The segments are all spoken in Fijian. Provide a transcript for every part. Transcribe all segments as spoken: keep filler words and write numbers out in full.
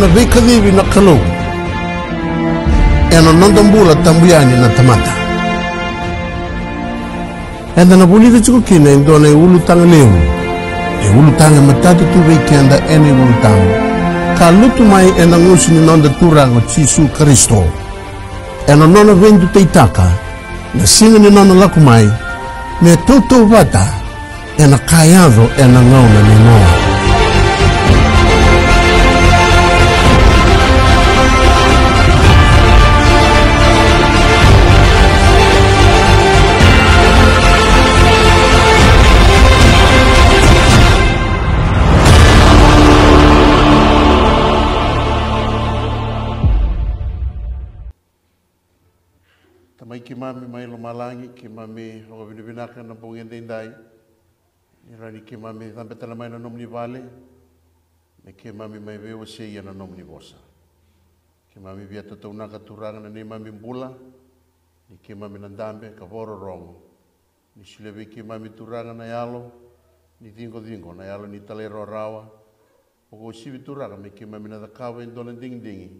Veikacivi na Kalou ena noda bula tabu yani na tamata. Eda na vulica tiko kina e dua na iulutaga levu, e ulutaga e matata tu vei keda ena iVolatabu, ka lutu mai ena gusu ni noda Turaga o Jisu Karisito, ena nona veidutaitaka na siga ni nona lako mai, me tautauvata ena ka yaco ena gauna ni Noa. Tamai keimami mai lomalagi, keimami vakavinavinaka na bogi edaidai, ni rawa ni keimami cabe tale mai na nomuni vale, me keimami mai veiwasei ena nomuni vosa. Keimami via tataunaka, Turaga, na neimami bula, ni keimami na dabe ka vakarorogo. Ni solia vei keimami, Turaga, na yalo ni ciqociqo, na yalo ni talairawarawa. Vakauasivi, Turaga, me keimami na cakava e dua na digidigi,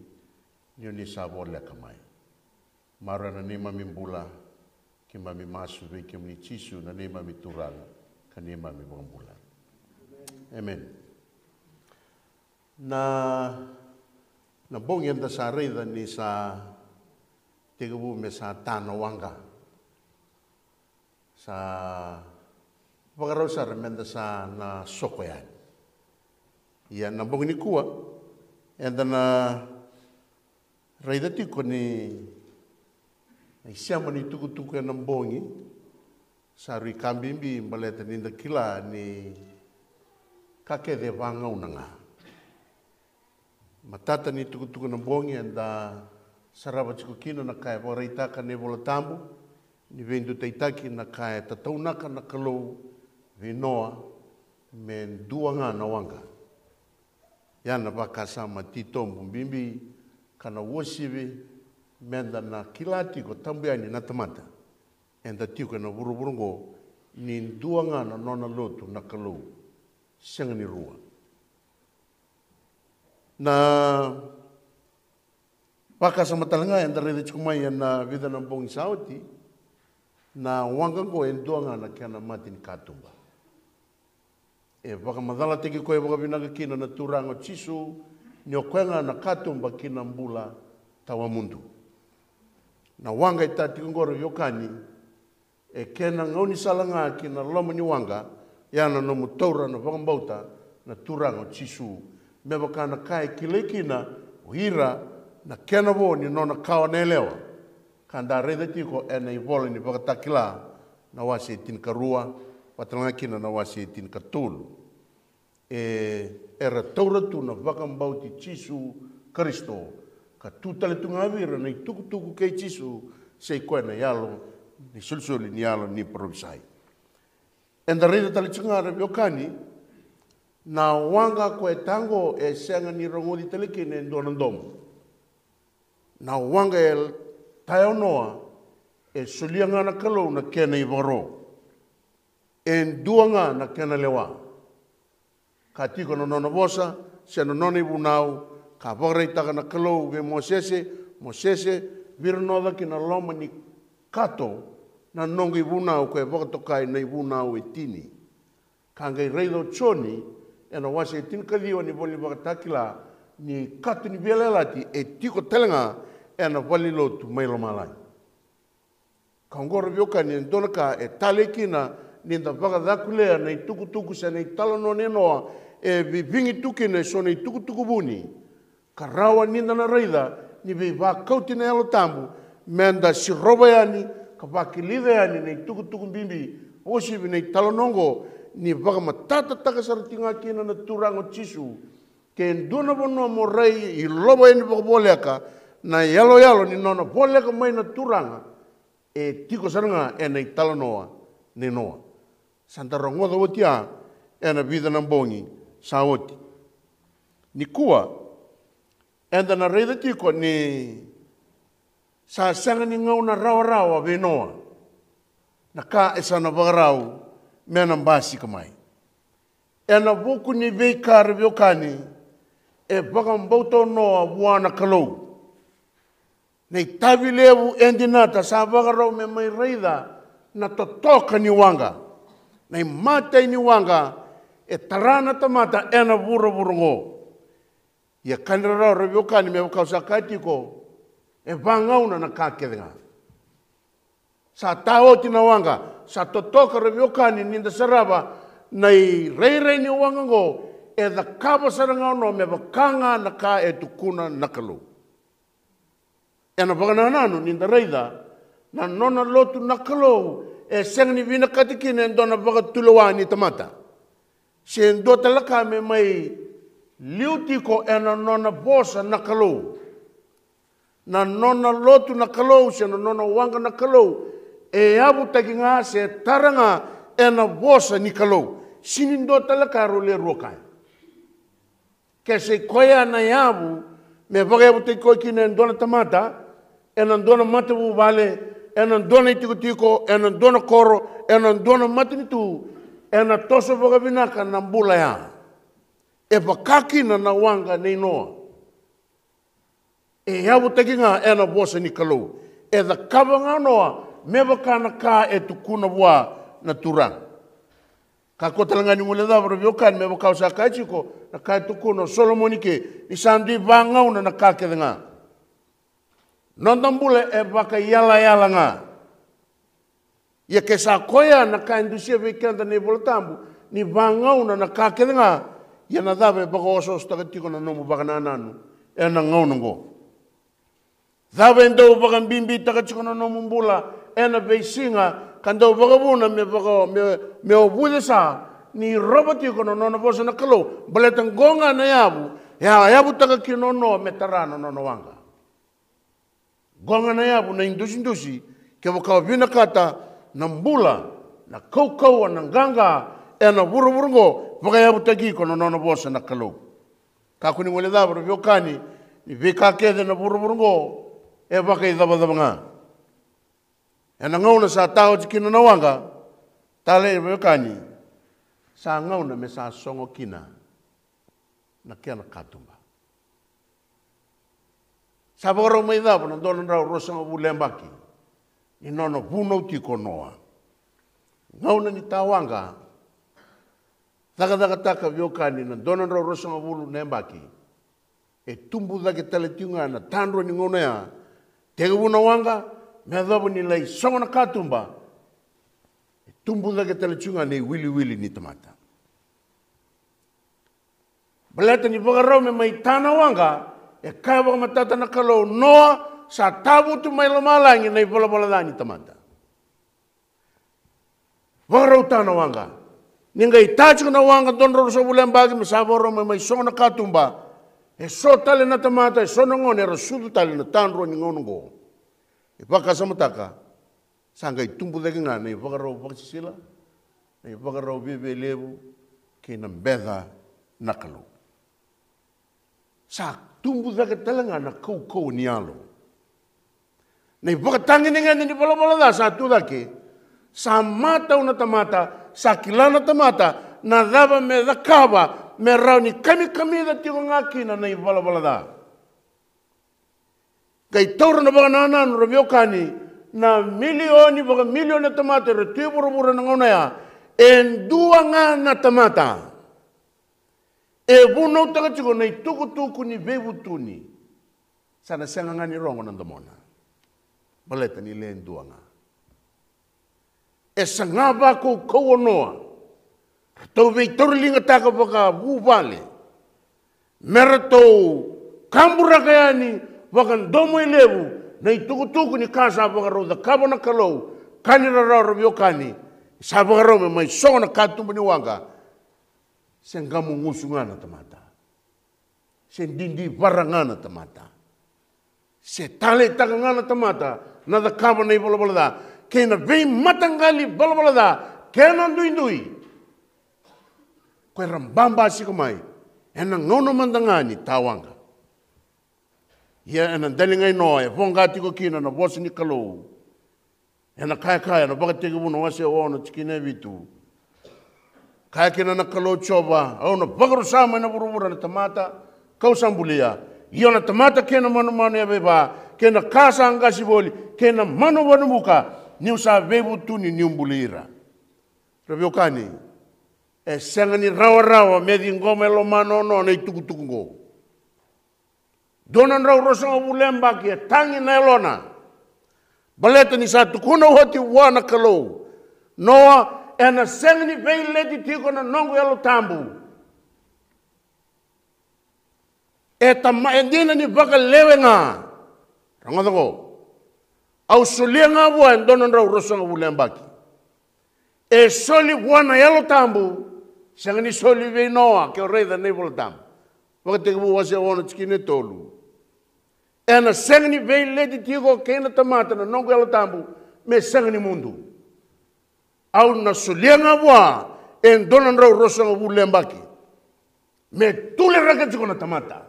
ni oni sa voleka mai. Maroroya na neimami bula. Keimami masu vei kemuni Jisu, na neimami Turaga ka neimami iVakabula. Emeni. Na, na bogi eda sa raica ni sa tekivu me sa ta na waqa. Sa vakarau sara meda sa na soko yani. Ia na bogi nikua, eda na raica tiko ni na isema ni tukutuku ena bogi sa rui ka bibi, baleta ni da kila ni ka kece e vagauna ga. Matata ni tukutuku na bogi eda sarava tiko kina na ka e vakaraitaka na iVola Tabu ni veidutaitaki na ka e tataunaka na Kalou vei Noa me dua ga na waqa. Ia na vakasama titobu bibi ka na uasivi meda na kila tiko tabu yani na tamata eda tiko ena vuravura oqo, ni dua ga na nona lotu na Kalou, sega ni rua. Na vakasama tale ga eda raica tiko mai ena vica na bogi sa oti, na waqa oqo e dua ga na kena mata ni katuba. E vakamacalataki koya vakavinaka kina na Turaga o Jisu ni o koya ga na katuba ki na bula tawamudu. Na waqa e tara tiko oqori, veiwekani, e kena gaunisala ga ki na loma ni waqa, ia na nomu taura na vakabauta na Turaga o Jisu, me vaka na ka e kilai kina o ira na kena vo ni nona kawa na yalewa, ka da raica tiko ena ivola ni Vakatakila na wase e tinikarua, vata ga kina na wase e tinikatolu. E, era taura tu na vakabauti Jisu Karisito, ka tu tale tu ga vei ira na itukutuku kei Jisu, se i koya na yalo ni solisoli ni yalo ni parofisai. Eda raica tale tiko ga, ra veiwekani, na waqa koya e tara oqo e sega ni rogoci tale kina e dua na domo. Na waqa e tara o Noa, e solia ga na Kalou na kena ivakaro. E dua ga na kena lewa. Ka tiko na nona vosa, se na nona ivunau, ka vakaraitaka na Kalou vei Mosese, Mosese, vira noca ki na loma ni kato na noqu ivunau, koya e vakatokai na ivunau e tini. Ka qai raica o Joni ena wase e tinikaciwa ni vola ni Vakatakila ni kato ni veiyalayalati e tiko tale ga ena valenilotu mai lomalagi. Ka oqori, veiwekani, e dua na ka e talei kina ni da vakacakulea na itukutuku se na italanoa nei Noa, e vivigi tu kina e so na itukutuku vuni, ka rawa ni da na raica ni veivakauti na Yalo Tabu meda sirova yani ka vakilica yani na itukutuku bibi. Uasivi na italanoa oqo ni vakamatatataka sara tiko ga kina na Turaga o Jisu, ke dua na vanua mo rai ilova yani vakavoleka na iyaloyalo ni nona voleka mai na Turaga, e tiko sara ga ena italanoa nei Noa. Sa da rogoca oti ya ena vica na bogi sa oti. Nikua, eda na raica tiko ni sa sega ni gauna rawarawa vei Noa na ka e sa na vakarau me na basika mai. Ena vuku ni veika, ra veiwekani, E vakabauta o Noa vua na Kalou. Na itavi levu e dinata, sa vakarau me mai raica na totoka ni waqa. Na imatai ni waqa e tara na tamata ena vuravura oqo. Ia ka ni rarawa ra veiwekani, me vaka au sa kaya tiko, e vagauna na ka kece ga. Sa ta oti na waqa, sa totoka ra veiwekani, ni da sarava na irairai ni waqa oqo, e cakava sara ga o Noa me vaka ga na ka e tukuna na Kalou. Ena vakanananu ni da raica na nona lotu na Kalou, e sega ni vinakati kina e dua na vakatulewa ni tamata se dua tale ka me mai liu tiko ena nona vosa na Kalou. Na nona lotu na Kalou se na nona waqa na Kalou e yavutaki ga se tara ga ena vosa ni Kalou. Sini dua tale ka rau le rua kaya. Ke se koya na yavu me vakayavutaki koya kina e dua na tamata, ena dua na matavuvale, ena dua na itikotiko, ena dua na koro, ena dua na matanitu, ena toso vakavinaka na bula ya. E vaka kina na waqa nei Noa. E yavutaki ga ena vosa ni Kalou. E cakava ga o Noa me vaka na ka e tukuna vua na Turaga. Kakua tale ga ni guilecava ra veiwekani, me vaka au sa kaya tiko, na ka e tukuna o Solomoni ke, ni sa dui vagauna na ka kece ga. Noda bula e vakaiyalayala ga. Ia ke sa koya na ka e dusia vei keda na iVola Tabu, ni vagauna na ka kece ga, ia na cava e vakaosoosotaka tiko na nomu vakanananu ena gauna oqo? Cava e dau vakabibitaka tiko na nomu bula ena veisiga, ka dau vakavuna me vaka, me, me o vucesa ni rova tiko na nona vosa na Kalou? Baleta qo ga na yavu e a yavutaka kina o Noa me tara na nona waqa. Qo ga na yavu na idusidusi, kevaka o vinakata na bula, na kaukauwa, na qaqa ena vuravura oqo, vakayavutaki iko na nona vosa na Kalou. Kakua ni guilecava ra veiwekani, ni veika kece na vuravura oqo e vakaicavacava ga. Ena gauna sa ta oti kina na waqa, tale ra veiwekani, sa gauna me sa sogo kina na kena katuba. Sa vakarau mai cava na dua na drau ruasagavulu na yabaki ni nona vunau tiko o Noa. Gauna ni ta waqa, cakacakataka veiwekani na dua na drau ruasagavulu na yabaki. E tubu cake tale tiko ga na tadrua ni gauna ya. Tekivu na waqa me yacova ni lai sogo na katuba. E tubu cake tale tiko ga na iwiliwili ni tamata. Baleta ni vakarau me mai ta na waqa, e kaya vakamatata na Kalou, Noa, sa tavutu mai lomalagi na ivalavala ca ni tamata. Vakarau ta na waqa. Ni qai ta tiko na waqa, dua na drau ruasagavulu na yabaki, me sa vakarau me mai sogo na katuba. E so tale na tamata, e so na gone era sucu tale na tadrua ni gauna oqo. E vakasamataka, sa qai tubu cake ga na ivakarau vakasisila, na ivakarau viavialevu, kei na beca na Kalou. Sa tubu cake tale ga na kaukauwa ni yalo. Na ivakatagedegede ni valavala ca sa tu cake. Sa matau na tamata, sa kila na tamata na cava me cakava me rawa ni kamikamica tiko ga kina na ivalavala ca. Qai taura na vakanananu, ra veiwekani, na milioni vakamilioni na tamata era tu e vuravura na gauna ya, e dua ga na tamata e vunautaka tiko na itukutuku ni veivutuni. Sa na sega ga ni rogo na domona, baleta ni le dua ga. E saga vakaukauwa o Noa. Ratou veitauriligataka vakavuvale me ratou kaburaka yani vakadomoilevu na itukutuku ni ka sa vakarau cakava na Kalou. Ka ni rarawa, ra veiwekani, sa vakarau me mai sogo na katuba ni waqa. Se qamugusu ga na tamata, se didivara ga na tamata, se taleitaka ga na tamata na cakava na ivalavala ca kei na veimataqali valavala ca kei na duidui. Ko era babasika mai ena gauna mada ga ni ta waqa. Ia ena daliga i Noa e voqa tiko kina na vosa ni Kalou. Ena Kaya Kaya na Vakatekivu na wase ono tikina e vitu. Kaya kina na Kalou Jiova, au na vakarusa mai na vuravura na tamata, Ka'u sa bulia, io na tamata kei na manumanu yavaiva, kei na ka sa qasi voli, kei na manu vanavuka, ni'u sa veivutuni ni'u buli ira. Ra veiwekani, e sega ni rawarawa me ciqoma e lomana o Noa na itukutuku oqo. Dua na drau ruasagavulu na yabaki e tagi na yalona. Baleta ni sa tukuna oti vua na Kalou, Noa, ena sega ni veileti tiko na noqu Yalo Tabu. E tama, e dina ni vakalewe ga. Rogoca oqo. Au solia ga vua e dua na drau ruasagavulu na yabaki. E soli vua na Yalo Tabu, sega ni soli vei Noa, ke o raica na iVola Tabu. Vakatekivu wase ono tikina e tolu. Ena sega ni veileti tiko kei na tamata na noqu Yalo Tabu, me sega ni mudu. Au na solia ga vua e dua na drau ruasagavulu na yabaki. Me tuleraka tiko na tamata.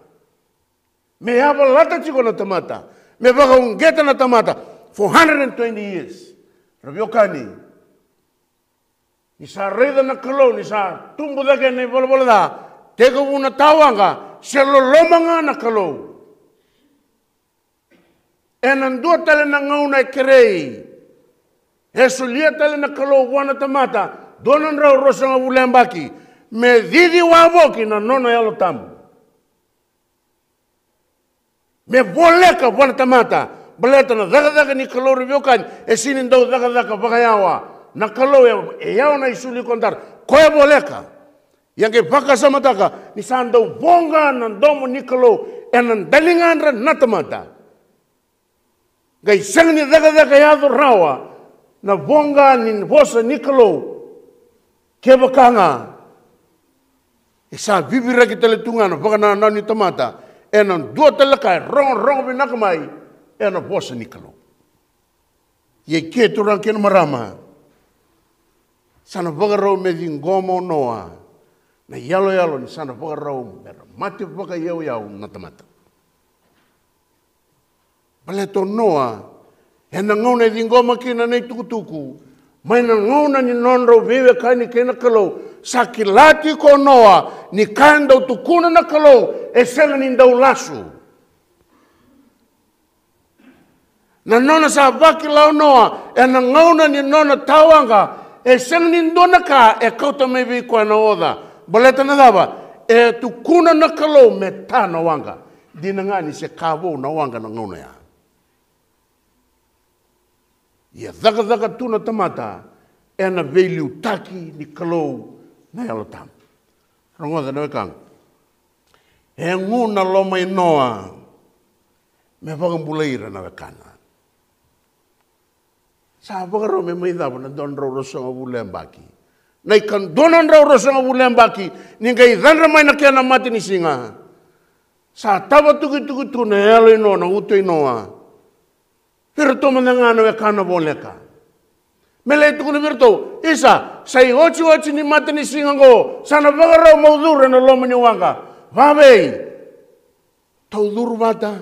Me yavalata tiko na tamata. Me vakauqeta na tamata. For hundred and twenty years. Ra veiwekani. Ni sa raica na Kalou, ni sa tubu cake na ivalavala ca, tekivu na tawaqa, se loloma ga na Kalou. Ena dua tale na gauna e kerei. E solia tale na Kalou vua na tamata, dua na drau ruasagavulu na yabaki, me cici wavoki na nona Yalo Tabu. Me voleka vua na tamata, baleta na cakacaka ni Kalou ra veiwekani, e sega ni dau cakacaka vakayawa. Na Kalou e, e yawa na isulu ni kodara, koya e voleka. Ia qai vakasamataka, ni sa dau voqa na domo ni Kalou, ena daligadra na tamata. Qai sega ni cakacaka yaco rawa, na voqa ni vosa ni Kalou. Kevaka ga, e sa viviraki tale tu ga na vakanananu ni tamata, ena dua tale ka e rogorogo vinaka mai, ena vosa ni Kalou. Ia i ke turaga kei na marama, sa na vakarau me ciqoma o Noa, na iyaloyalo ni sa na vakarau me ra mate vakayauyau na tamata. Baleta o Noa, ena gauna e ciqoma kina na itukutuku, mai na gauna ni nodrau veiwekani kei na Kalou, sa kila tiko o Noa, ni ka e dau tukuna na Kalou, e sega ni dau lasu. Na nona sa vakila o Noa, ena gauna ni nona tawaqa, e sega ni dua na ka e kauta mai vei koya na oca. Baleta na cava, e tukuna na Kalou me ta na waqa. Dina ga ni se ka vou na waqa na gauna ya. Ia cakacaka tu na tamata, ena veiliutaki ni Kalou na Yalo Tabu. Rogoca na wekaqu. E gu na loma i Noa, me vakabulai ira na wekana. Sa vakarau me mai cava na dua na drau ruasagavulu na yabaki. Na ika dua na drau ruasagavulu na yabaki, ni qai cadra mai na kena matanisiga. Sa tava tukituki tu na yalo i Noa, na uto i Noa. Vei iratou mada ga na wekana voleka. Me lai tukuna vei iratou, isa, sa i otioti ni matanisiga oqo, sa na vakarau mo curu ena loma ni waqa. Vavei? Tou curu vata.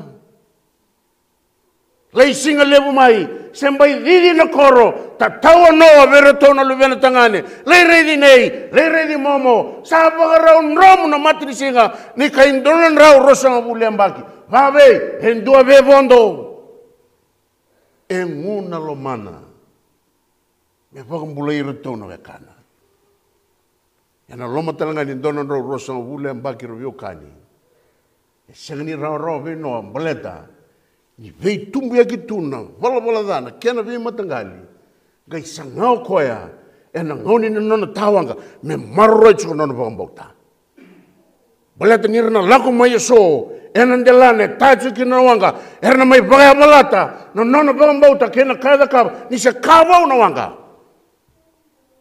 Lai siga levu mai, se bai cici na koro, tatau o Noa vei iratou na luvena tagane. Lai raici nei, lai raici momo, sa vakarau dromu na matanisiga, ni kai dua na drau ruasagavulu na yabaki. Vavei? E dua vei vodo. E gu na lomana. Me vakabulai iratou na wekana. Ena loma tale ga ni dua na drau ruasagavulu na yabaki, ra veiwekani. E sega ni rawarawa vei Noa, baleta ni veitubuyaki tu na valavala ca, na kena veimataqali. Qai saga o koya, ena gauna ni nona tawaqa, me maroroi tiko na nona vakabauta. Baleta ni ra na lako mai eso, ena delana e ta tiko kina na waqa, era na mai vakayavalata na nona vakabauta kei na ka e cakava, ni se ka vou na waqa.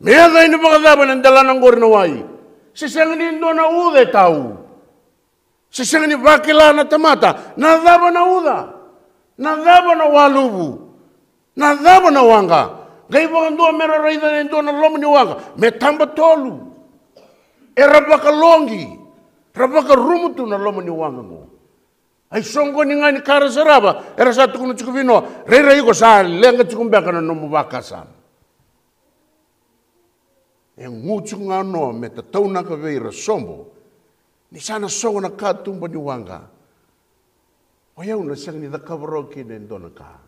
Me yaco yani vakacava ena delana oqori na wai? Se sega ni dua na uca e tau. Se sega ni vakila na tamata na cava na uca, na cava na waluvu, na cava na waqa. Qai vakadua me ra raica e dua na loma ni waqa me taba tolu. Era vakaloqi, ra vakarumu tu na loma ni waqa oqo. Ai soqoni ga ni ka ra sarava, era sa tukuna tiko vei Noa, rairai iko sa leqa tiko beka na nomu vakasama. E gu tiko ga o Noa me tataunaka vei ira sobo. Ni sa na sogo na katuba ni waqa, o yau na sega ni cakava rawa kina e dua na ka.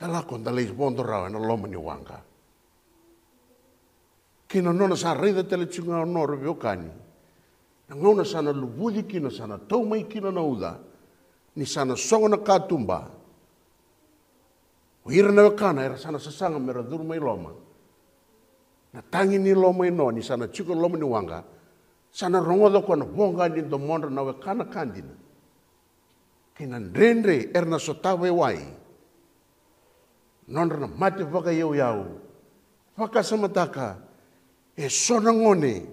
Da lako da lai vodo rawa ena loma ni waqa. Kei na nona sa raica tale tiko ga o Noa, ra veiwekani, na gauna sa na luvuci kina, sa na tau mai kina na uca, ni sa na sogo na katuba. O ira na wekana era sa na sasaga me ra curu mai loma. Na tagi ni loma i Noa, ni sa na tiko e loma ni waqa, sa na rogoca o koya na voqa ni domodra na wekana ka dina. Kei na dredre era na sotava e wai. Nodra na mate vakaiyauyau. Vakasamataka, e so na gone,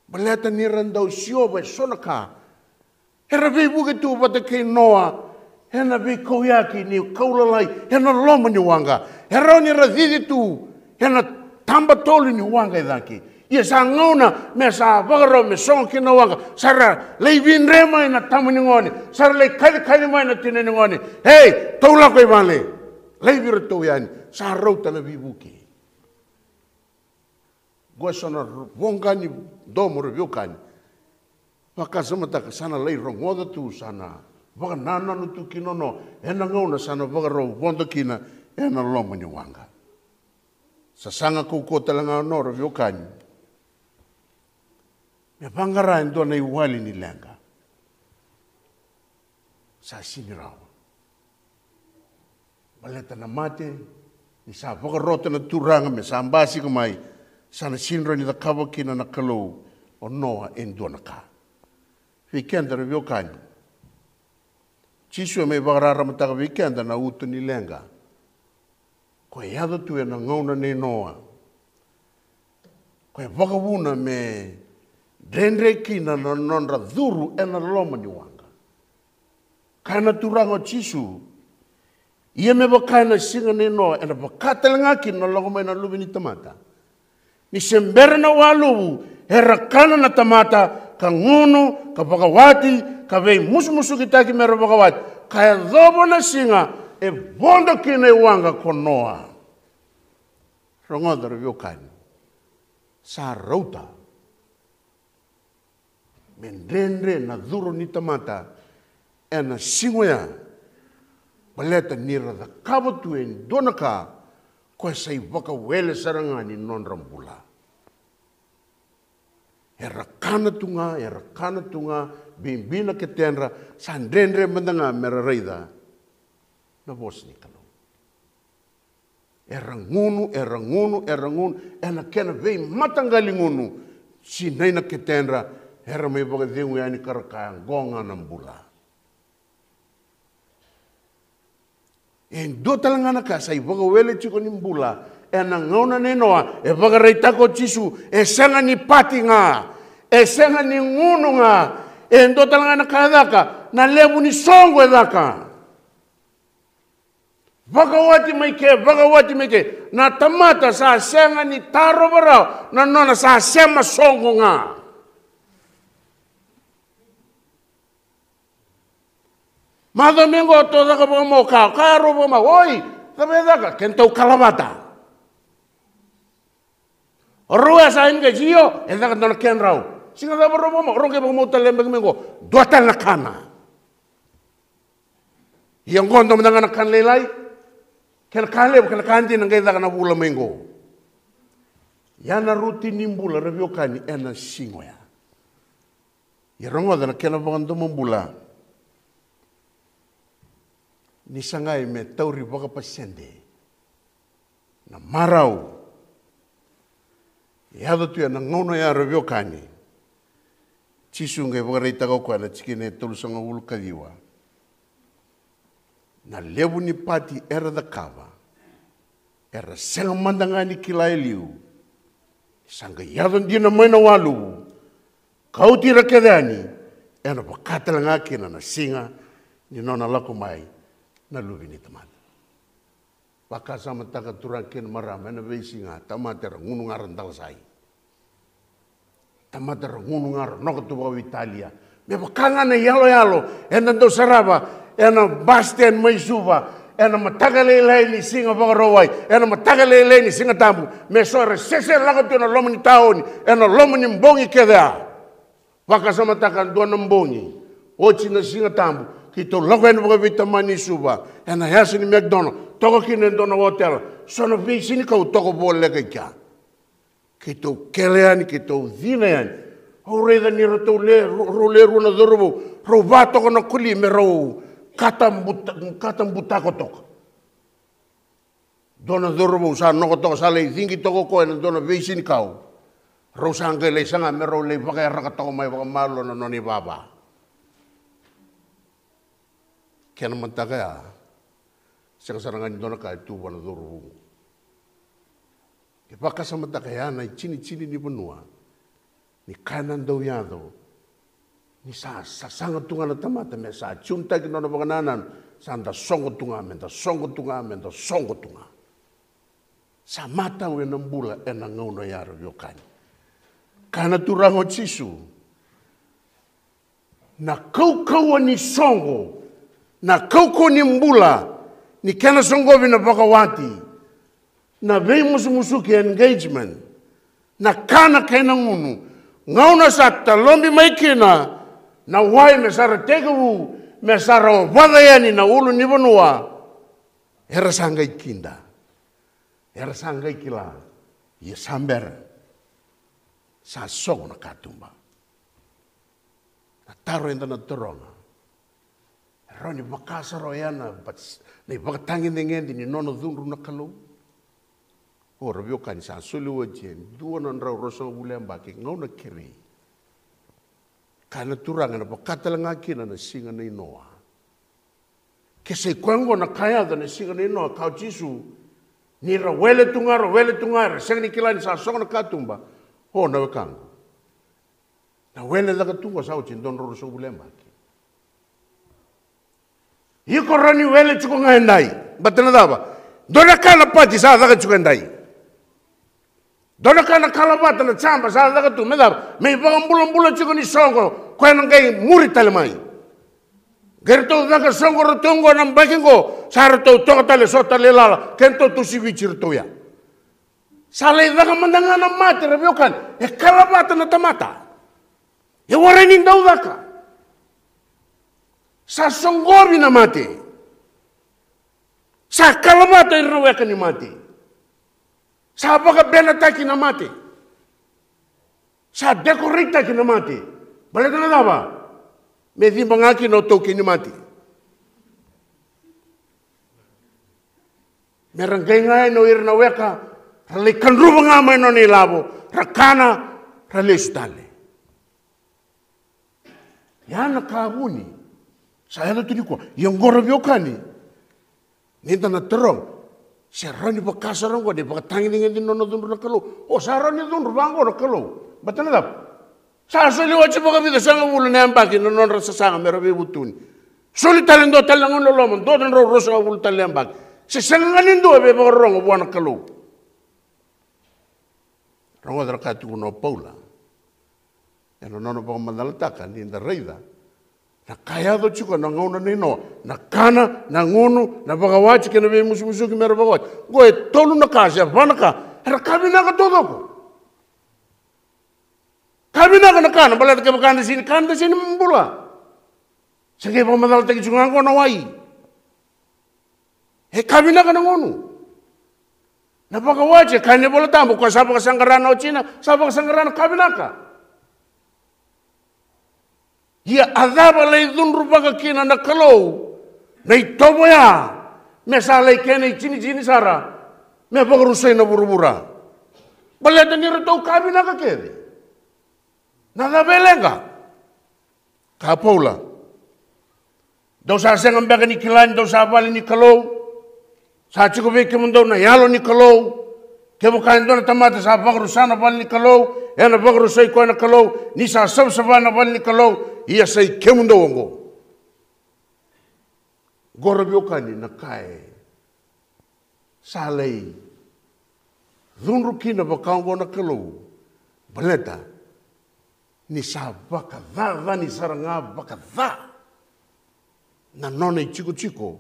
baleta ni ra dau siova e so na ka, era veivuke tu vata kei Noa ena veikauyaki ni kau lalai ena loma ni waqa. E rawa ni ra cici tu ena taba tolu ni waqa e cake. Ia sa gauna me sa vakarau me sogo kina na waqa, sa ra lai vidre mai na tama ni gone, sa ra lai kacikaci mai na tina ni gone. Ei, tou lako i vale. Laivi iratou yani, sa rauta na veivuke. Qo e so na voqa ni domo, ra veiwekani. Vakasamataka, sa na lai rogoca tu, sa na vakanananu tu kina o Noa ena gauna sa na vakarau vodo kina ena loma ni waqa. Sasaga kaukauwa tale ga o Noa, ra veiwekani, me vaqara e dua na iwali ni leqa. Sa sini rawa. Baleta na mate, ni sa vakarota na Turaga me sa basika mai, sa na sini rawa ni cakava kina na Kalou o Noa e dua na ka. Vei keda, ra veiwekani, Jisu e mai vakararamataka vei keda na uto ni leqa. Ko e yaco tu ena gauna nei Noa. Ko e vakavuna me dredre kina na nodra curu ena loma ni waqa. Kaya na Turaga o Jisu, ia me vaka ena siga nei Noa, ena vaka tale ga kina na lako mai na Luve ni tamata. Ni se bera na waluvu, era kana na tamata, ka gunu, ka vakawati, ka veimusumusukitaki me ra vakawati. Ka yacova na siga e vodo kina i waqa ko Noa. Rogoca, ra veiwekani. Sa rauta me dredre na curu ni tamata ena siga oya, baleta ni ra cakava tu e dua na ka ko e sa ivakawele sara ga ni nodra bula. Era kana tu ga, era kana tu ga, bibi na ketedra, sa dredre mada ga me ra raica na vosa ni Kalou. Era gunu, era gunu, era gunu ena kena veimataqali gunu. Sinai na ketedra, era mai vakacegu yani ka ra kaya, qo ga na bula. E dua tale ga na ka sa ivakawele tiko ni bula ena gauna nei Noa, e vakaraitaka o Jisu, e sega ni pati ga, e sega ni gunu ga. E dua tale ga na ka e caka, na levu ni soqo e caka. Vakawati mai ke, vakawati mai ke. Na tamata sa sega ni tarova rawa na nona sa sema soqo ga. Macawa mai qo tou caka vakamau, ka, ka rau vakamau. Oi, cava e caka? Kedatou kalavata. O rau e sa ini qai, io, e caka dua na kedrau. Siga cava rau vakamau, rau qai vakamau tale beka mai qo. Dua tale na kana. Ia qo dua mada ga na kana lailai. Kena ka levu, kena ka dina qai caka na vula mai qo. Ia na rutini ni bula, ra veiwekani, ena siga oya. Ia rogoca na kena vakadomobula. Ni sagai me tauri vakapasede na marau e yaco tu ena gauna ya, ra veiwekani. Jisu qai vakaraitaka o koya na tikina e tolusagavulu ka ciwa. Na levu ni pati era cakava, era sega mada ga ni kila e liu. Sa qai yaco dina mai na waluvu, kauti ira kece yani, ena vaka tale ga kina na siga ni nona lako mai na Luve ni tamata. Vakasamataka, turaga kei na marama, ena veisiga tamata era gunu ga ra dalasai. Tamata era gunu ga ra noka tu vakaveitalia. Me vaka ga na iyaloyalo eda dau sarava ena bus stand mai Suva, ena mataka lailai ni siga Vakarauwai, ena mataka lailai ni Siga Tabu, me so era sese lako tu ena loma ni taoni ena loma ni bogi kece ya. Vakasamataka dua na bogi, oti na Siga Tabu, keitou lako yani vakaveitamani i Suva ena yasa ni McDonald, toka kina e dua na otela, so na veisinikau toka voleka i kea. Keitou kele yani, keitou cina yani. Au raica ni ratou le, rau le rua na cauravou, rau va toka na koli me rau kata buta-, kata butako toka. Dua na cauravou sa noko toka, sa lai cigi toka o koya ena dua na veisinikau. Rau sa qai lai saga me rau lai vakayaraka toka mai vakamalua na nona ivava. Kena mataka ya, sega sara ga ni dua na ka e tu vua na cauravou. E vakasamataka ya na itinitini ni vanua. Ni kaya na dauyaco, ni sa sasaga tu ga na tamata me sa tiunitaki na nona vakanananu, sa da soqo tu ga, me da soqo tu ga, me da soqo tu ga. Sa matau ena bula ena gauna ya, ra veiwekani. Kaya na Turaga o Jisu, na kaukauwa ni soqo, na kaukauwa ni bula, ni kena soqovi na vakawati, na veimusumusuki, engagement, na kana kei na gunu, gauna sa talobi mai kina na wai me sa ra tekivu, me sa ra ovaca yani na ulunivanua, era sa qai kida, era sa qai kila, ia sa bera, sa sogo na katuba. Na taro eda na taroga, e rawa ni vaka sara oya na, na ivakatagedegede ni nona cudru na Kalou? O, ra veiwekani, sa soli oti e dua na drau ruasagavulu na yabaki, gauna kerei. Kaya na Turaga, ena vaka tale ga kina na siga nei Noa. Ke sa i koya oqo na ka e yaco ena siga nei Noa, kaya o Jisu, ni ra wele tu ga, ra wele tu ga, era sega ni kila ni sa sogo na katuba. O, na wekaqu, na wele caka tu oqo sa oti e dua na drau ruasagavulu na yabaki. Iko rawa ni wele tiko ga edai. Baleta na cava? Dua na ka na pati sa caka tiko edai. Dua na ka na kalavata, na jaba sa caka tu. Me cava? Me ivakabulabula tiko ni soqo, koya na qai muri tale mai. Qai ratou caka soqo ratou oqo na yabaki oqo, sa ratou toka tale, so tale i lala, kedatou tusi Viti ratou ya. Sa lai caka mada ga na mate, ra veiwekani, e kalavata na tamata. E warai ni dau caka. Sa soqovi na mate. Sa kalavata ira na weka ni mate. Sa vakabenataki na mate. Sa dekoreitaki na mate. Baleta na cava? Me ciba ga kina o taukei ni mate. Me ra qai ga yani o ira na weka, ra lai kadruva ga mai na nona ilavo, ra kana, ra lesu tale. Ia na ka vuni sa yaco tu nikua. Ia oqo, ra veiwekani, ni da na taroga, se rawa ni vaka sara oqo na ivakatagedegede ni nona cudru na Kalou? O, sa rawa ni cudru vaqo na Kalou? Baleta na cava? Sa soli oti vakavica sagavulu na yabaki na nodra sasaga me ra veivutuni. Soli tale dua tale na gauna loloma, dua na drau ruasagavulu tale na yabaki. Se sega ga ni dua e veivakarorogo vua na Kalou. Rogoca na ka e tukuna o Paula ena nona vakamacalataka, ni da raica na ka e yaco tiko ena gauna nei Noa, na kana, na gunu, na vakawati kei na veimusumusuki me ra vakawati. Oqo e tolu na ka se va na ka era ka vinaka taucoko. Ka vinaka na kana, baleta kevaka da sega ni kana, da sega ni bula. Se qai vakamacalataki tiko ga oqo na wai. E ka vinaka na gunu. Na vakawati, e kaya na iVola Tabu, o koya sa vakasaqara na watina sa vakasaqara na ka vinaka. Ia a cava lai cudruvaka kina na Kalou na itovo ya, me sa lai kena itinitini sara me vakarusai na vuravura? Baleta ni ratou ka vinaka kece. Na cava e leqa? Kaya Paula, dou sa sega beka ni kila ni dou sa vale ni Kalou? Sa tiko vei kemudou na Yalo ni Kalou. Kevaka e dua na tamata sa vakarusa na vale ni Kalou, ena vakarusai koya na Kalou, ni sa savasava na vale ni Kalou. Ia sa i kemudou oqo. Oqo, ra veiwekani, na ka e sa lai cudru kina vaka oqo na Kalou, baleta ni sa vakacacani sara ga vakaca na nona itikotiko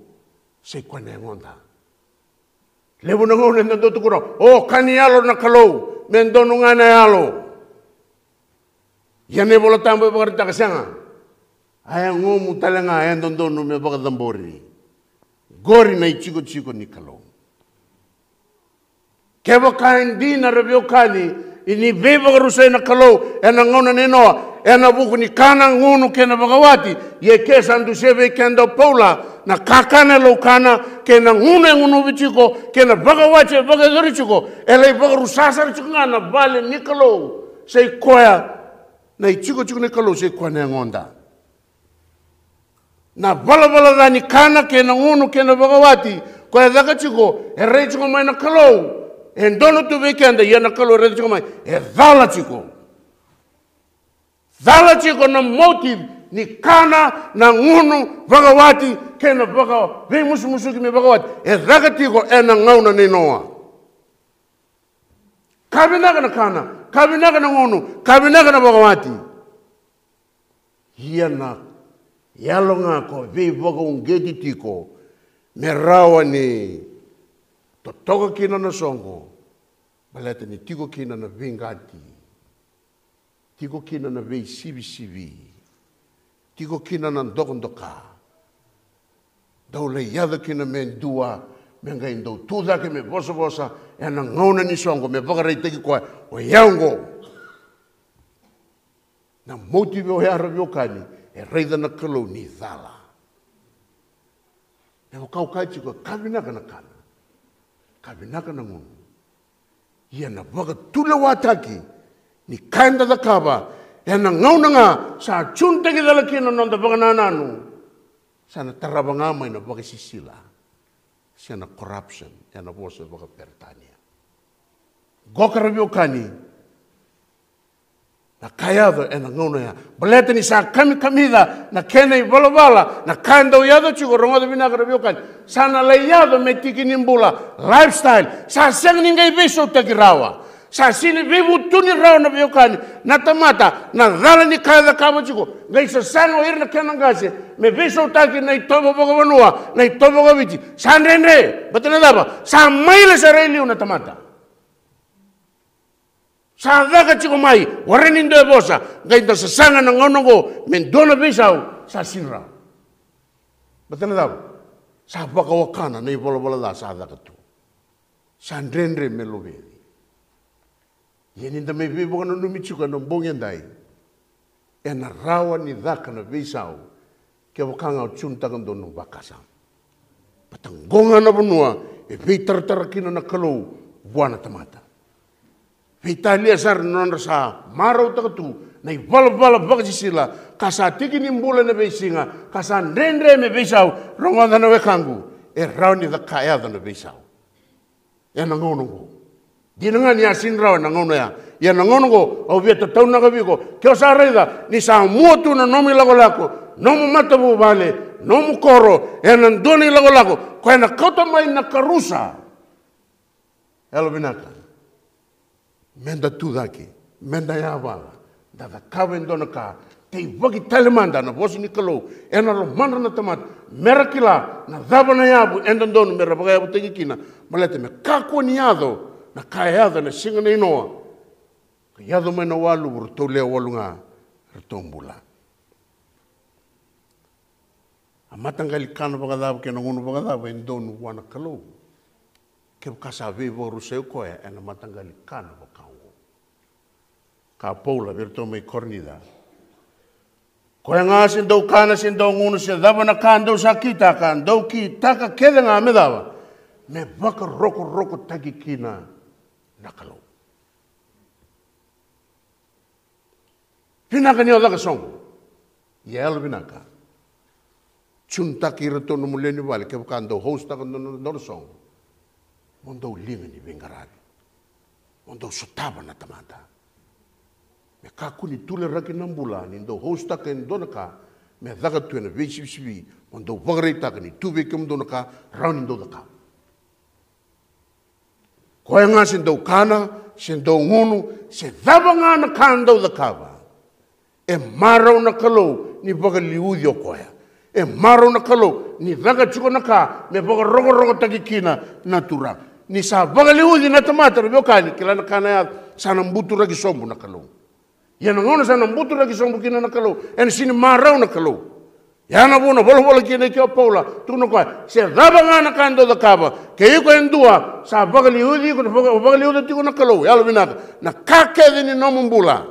Sa i koya na yagoda. Levu na gauna eda dau tukuna, o, ka ni yalo na Kalou, me donu ga na yalo. Ia na iVola Tabu e vakaraitaka, sega. A yagomu tale ga e dodonu me vakacabori. Qori na itikotiko ni Kalou. Kevaka e dina, ra veiwekani, ni veivakarusai na Kalou ena gauna nei Noa ena vuku ni kana, gunu kei na vakawati, ia ke sa dusia vei keda o Paula na kakana e laukana, kei na gunu e gunuvi tiko, kei na vakawati e vakayacori tiko, e lai vakarusa sara tiko ga na vale ni Kalou. Sa i koya na itikotiko ni Kalou, sa i koya na yagoda. Na valavala ca ni kana kei na gunu kei na vakawati, koya e caka tiko, e rai tiko mai na Kalou, e donu tu vei keda, ia na Kalou e raica tiko mai, e cala tiko. Cala tiko na motive ni kana, na gunu, vakawati, kei na vaka, veimusumusuki me vakawati, e caka tiko ena gauna nei Noa. Ka vinaka na kana, ka vinaka na gunu, ka vinaka na vakawati. Ia na yalo ga ko veivakauqeti tiko me rawa ni totoka kina na soqo, baleta ni tiko kina na veiqati, tiko kina na veisivisivi, tiko kina na dokadoka. Dau lai yaco kina me dua, me qai dau tu cake me vosavosa ena gauna ni soqo, me vakaraitaki koya, o yau oqo. Na motive oya, ra veiwekani, e raica na Kalou ni cala. Me vaka au kaya tiko, ka vinaka na kana, ka vinaka na gunu. Ia na vakatulewataki ni ka eda cakava ena gauna ga sa tiunitaki cala kina na noda vakanananu, sa na tarava ga mai na vakasisila se na corruption, ena vosa vakaperitania. Qoka, ra veiwekani, na ka e yaco ena gauna oya. Baleta ni sa kamikamica na kena ivalavala na ka e dau yaco tiko, rogoca vinaka, ra veiwekani. Sa na lai yaco me tiki ni bula, lifestyle. Sa sega ni qai veisautaki rawa. Sa sega ni veivutuni rawa, na veiwekani, na tamata, na cala ni ka e cakava tiko. Qai sasaga o ira na kena qase me veisautaki na itovo vakavanua, na itovo vakaviti. Sa dredre. Baleta na cava? Sa maile sara i liu na tamata. Sa caka tiko mai, warai ni dua e vosa, qai da sasaga na gauna oqo me dua na veisau, sa sega ni rawa. Baleta na cava? Sa vakawakana na ivalavala ca sa caka tu. Sa dredre me loveci. Ia ni da mai veivakananumi tiko ena bogi edai, ena rawa ni caka na veisau kevaka ga o tiunitaka dua na nomu vakasama. Baleta qo ga na vanua e veitaratara kina na Kalou vua na tamata. Veitalia sara na nodra sa marautaka tu na ivalavala vakasisila, ka sa tiki ni bula ena veisiga, ka sa dredre me veisau. Rogoca, na wekaqu, e rawa ni caka, yaco na veisau ena gauna oqo. Dina ga ni a sega ni rawa ena gauna oya, ia na gauna oqo au via tataunaka vei iko, ke o sa raica ni sa mua tu na nomu ilakolako, nomu matavuvale, nomu koro, ena dua na ilakolako, koya ena kauta mai na karusa. Yalovinaka, meda tu cake, meda yavala, da cakava e dua na ka, teivaki tale mada na vosa ni Kalou ena lomadra na tamata, mera kila na cava na yavu e dodonu mera vakayavutaki kina, baleta me kakua ni yaco na ka e yaco ena siga nei Noa. Ka yaco mai na waluvu, ratou lewe walu ga, ratou bula. A mataqali kana vakacava kei na gunu vakacava e donu vua na Kalou, kevaka sa veivakarusai o koya ena mataqali kana vaka oqo? Ka Paula vei iratou mai Korinica, koya ga se dau kana, se dau gunu, se cava na ka dou sa kitaka, dou kitaka kece ga me cava? Me vakarokorokotaki kina na Kalou. Vinaka ni o caka soqo. Ia yalovinaka, tiunitaki iratou nomu lewe ni vale, kevaka dou hostaka dua na, dua na soqo, mo dou liga ni veiqaravi, mo dou sotava na tamata. Me kakua ni tuleraki na bula ni dou hostaka e dua na ka me caka tu ena veisivisivi, mo dou vakaraitaka ni tu vei kemudou na ka rawa ni dou cakava. Koya ga se dau kana, se dau gunu, se cava ga na ka dau cakava, e marau na Kalou ni vakaliuci o koya. E marau na Kalou ni caka tiko na ka me vakarokorokotaki kina na Turaga. Ni sa vakaliuci na tamata, ra veiwekani, kila na ka na yaco, sa na buturaki sobu na Kalou. Ia na gauna sa na buturaki sobu kina na Kalou, ena sini marau na Kalou. Ia na vuna volavola kina i ke o Paula, tukuna o koya, se cava ga na ka dou cakava, ke iko e dua sa vakaliuci iko, vaka-, vakaliuca tiko na Kalou, yalovinaka, na ka kece ni nomu bula.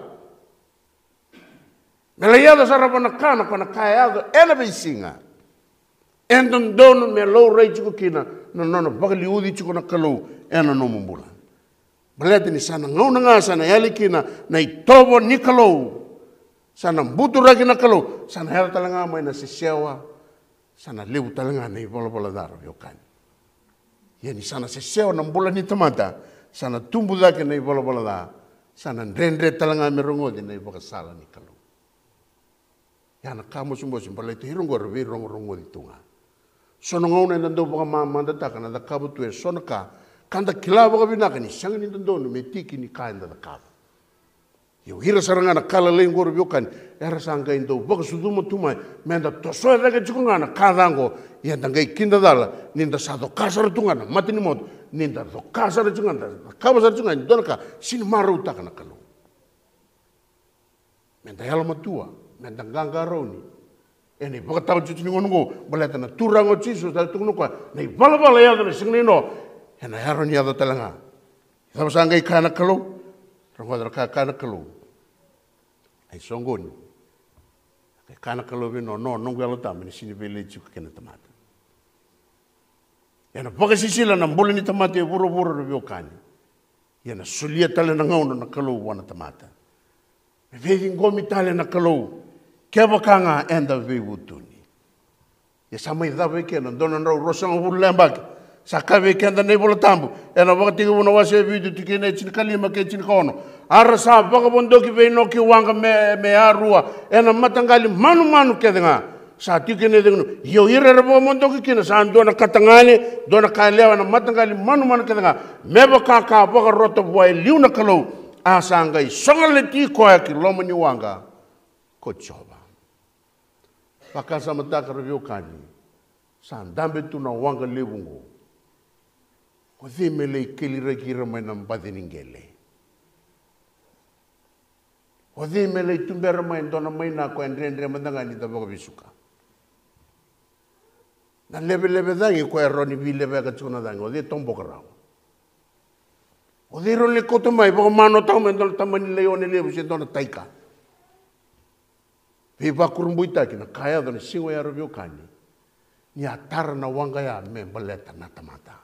Me lai yaco sara vua na ka, na ka, na ka e yaco ena veisiga. E dodonu me laurai tiko kina na nona vakaliuci tiko na Kalou ena nomu bula. Baleta ni sa na gauna ga sa na yali kina na itovo ni Kalou. Sa na buturaki na Kalou, sa na yaco tale ga mai na sesewa, sa na levu tale ga na ivalavala ca, ra veiwekani. Ia ni sa na sesewa na bula ni tamata, sa na tubu cake na ivalavala ca, sa na dredre tale ga me rogoci na ivakasala ni Kalou. Ia na ka mosimosi, baleta ira oqo era veirogorogoci tu ga. So na gauna eda dau vakamamadataka na cakava tu e so na ka, ka da kila vakavinaka ni sega ni dodonu me tiki ni ka eda cakava. Ia o ira sara ga na ka lalai oqo, ra veiwekani, era sa qai dau vakasucuma tu mai me da tosoya cake tiko ga na ka ca oqo. Ia da qai kidacala ni da sa coka sara tu ga na mata ni moto, ni da coka sara tiko ga, da cakava sara tiko ga e dua na ka sini marautaka na Kalou. Me da yalomatua, me da qaqarauni ena ivakataotioti ni gauna oqo, baleta na Turaga o Jisu, sa tukuna o koya, na ivalavala e yaco ena siga nei Noa, ena yaco ni yaco tale ga. Cava sa qai kaya na Kalou? Rogoca na ka e kaya na Kalou. Ai soqoni. Qai kaya na Kalou vei Noa, Noa, noqu Yalo Tabu ena sini veileti tiko kei na tamata. Ena vakasisila na bula ni tamata e vuravura, ra veiwekani. Ia na solia tale na gauna na Kalou vua na tamata. Me veiciqomi tale na Kalou, kevaka ga eda veivutuni. Ia sa mai cava i ke na dua na drau ruasagavulu na yabaki. Sa kaya vei keda na iVola Tabu ena Vakatekivu na wase e vitu, tikina e tinikalima kei tinikaono. A ra sa vakavodoki vei Noa ki waqa me, me yarua ena mataqali manumanu kece ga. Sa tiko kina e cegu ni, ia o ira era vakamodoki kina sa dua na katagane, dua na ka yalewa ena mataqali manumanu kece ga, me vaka ka vakarota vua e liu na Kalou, a sa qai sogaleti koya ki loma ni waqa ko Jiova. Vakasamataka, ra veiwekani, sa dabe tu na waqa levu oqo. O cei me lai keliraki ira mai na baci ni qele? O cei me lai tubera mai e dua na maina ko e dredre mada ga ni da vakavesuka? Na leveleve cagi ko e rawa ni veileveka tiko na cagi, o cei e toboka rawa? O cei e rawa ni lai kauta mai, vakamanoataka mai e dua na tama ni laione levu se dua na taika? Veivakurabuitaki na ka e yaco ena siga oya, ra veiwekani, ni a tara na waqa ya me baleta na tamata.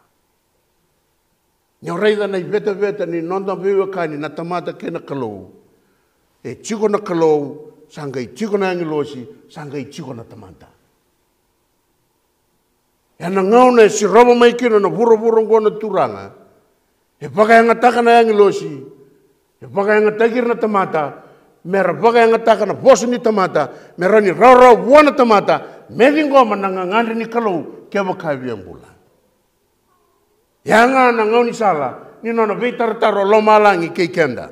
Ni o raica na ivetaveta ni noda veiwekani na tamata kei na Kalou. E tiko na Kalou, sa qai tiko na agilosi, sa qai tiko na tamata. Ena gauna e sirova mai kina na vuravura oqo na Turaga, e vakayagataka na agilosi, e vakayagataki ira na tamata, me ra vakayagataka na vosa ni tamata, me rawa ni rawarawa vua na tamata me ciqoma na gagadre ni Kalou kevaka e via bula. Ya ga na gaunisala ni nona veitaratara o lomalagi kei keda.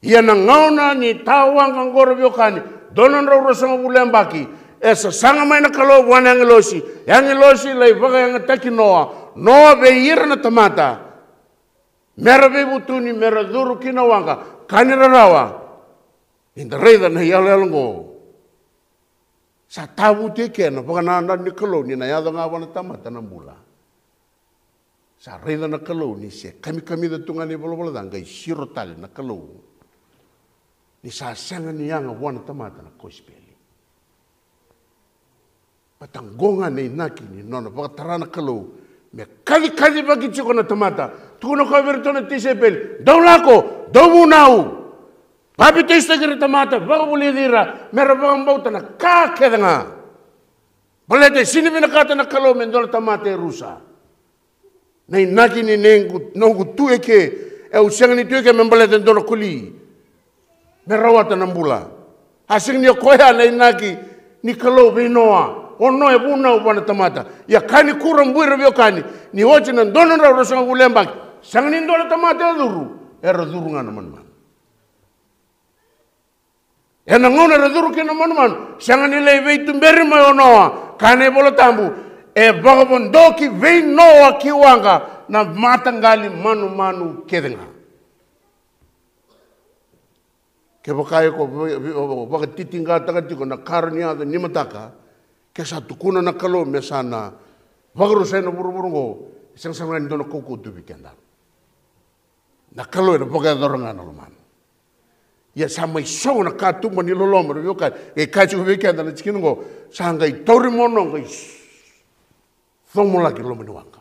Ia na gauna ni tawaqa oqo, ra veiwekani, dua na drau ruasagavulu na yabaki, e sasaga mai na Kalou vua na agilosi. E agilosi lai vakayagataki Noa. Noa vei ira na tamata, me ra veivutuni, me ra curu ki na waqa, ka ni rarawa. Ni da raica na iyaloyalo oqo, sa tavuti eke na vakanananu ni Kalou ni na yaco ga vua na tamata na bula. Sa raica na Kalou ni se kamikamica tu ga na ivalavala ca, qai siro tale na Kalou ni sa sega ni yaga vua na tamata na kosipeli. Vata oqo ga na inaki ni nona vakatara na Kalou me kacikacivaki tiko na tamata. Tukuna o koya vei iratou na tisaipeli, dou lako, dou vunau. Papitaisotaki ira na tamata, vakavulici ira me ra vakabauta na ka kece ga. Baleta e sini vinakata na Kalou me dua na tamata e rusa. Na inaki ni nequ, noqu tu eke, e, au sega ni tu eke me baleta e dua na koli me rawata na bula. A sega ni o koya na inaki ni Kalou vei Noa. O Noa e vunau vua na tamata. Ia ka ni kurabui, ra veiwekani, ni oti na dua na drau ruasagavulu na yabaki, sega ni dua na tamata e curu, era curu ga na manumanu. Ena gauna era curu kina na manumanu, sega ni lai veituberi mai o Noa, kaya na iVola Tabu, e vakavodoki vei Noa ki waqa na mataqali manumanu kece ga. Kevaka iko va-, va-, vakatitiqataka tiko na ka rawa ni yaco ni mataka, ke sa tukuna na Kalou me sa na vakarusai na vuravura oqo, e sega sara ga ni dua na kaukauwa tu vei keda. Na Kalou ena vakayacora ga na lomana. Ia sa mai sogo na katuba ni loloma, ra veiwekani, e kaya tiko vei keda na tikina oqo, sa qai tauri mono, qai s-, comolaki loma ni waqa.